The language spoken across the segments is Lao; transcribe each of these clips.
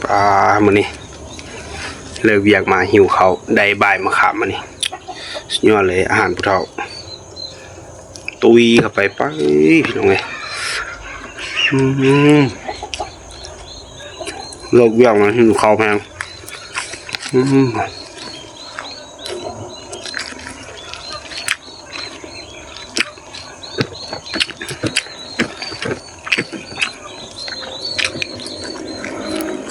ປາ ມື້ນີ້ເລີກວຽກມາຫິວເຂົ້າ ໄດ້ບາຍມະຂາມມື້ນີ້ ສຸດຍອດເລີຍ ອາຫານຜູ້ເຖົ້າ ຕຸ້ຍເຂົ້າໄປ ປາ ພີ່ນ້ອງເອີຍ ອືມ ເລີກວຽກມາຫິວເຂົ້າແຮງ ອືມ.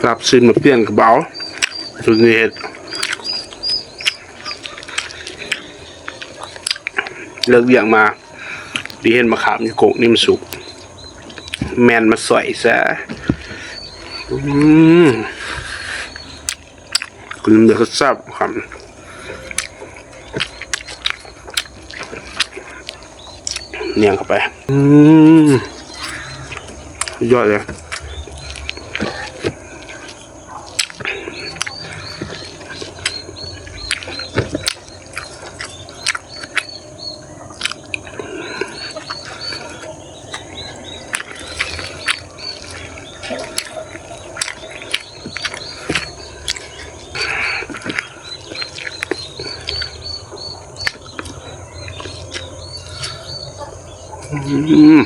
ລັບຊີ້ນມາປ່ຽນກະເບົາ ຊຸດນີ້ເຮັດ ເລີກວຽກມາ ໄດ້ເຫັນມະຂາມຢູ່ກົກນີ້ມັນສຸກ ແມ່ນມາສອຍຊະ ອືມ. ກິນແບບແຊບໆ ຄຳ ນຽງເຂົ້າໄປ ອືມ ສຸດຍອດເລີຍ ອືມ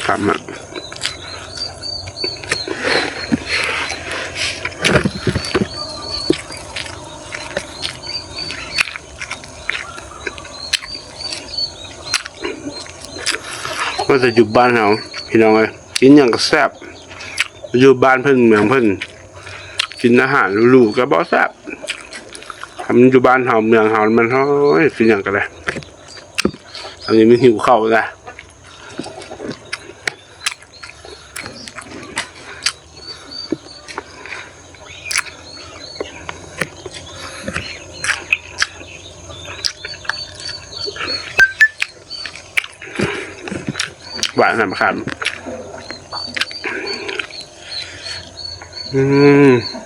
ຄັກມາກ ວ່າແຕ່ຢູ່ບ້ານເຮົາ ພີ່ນ້ອງເອີຍ ກິນຫຍັງກະແຊບ ຢູ່ບ້ານເພິ່ນເມືອງເພິ່ນ ກິນອາຫານຫຼູໆກະບໍ່ແຊບ ຄັນຢູ່ບ້ານເຮົາເມືອງເຮົາມັນ ໂອ້ຍ ກິນຫຍັງກະໄດ້ ອັນນີ້ມັນຫິວເຂົ້ານະ ຫວານຫອມມະຂາມ ອືມ.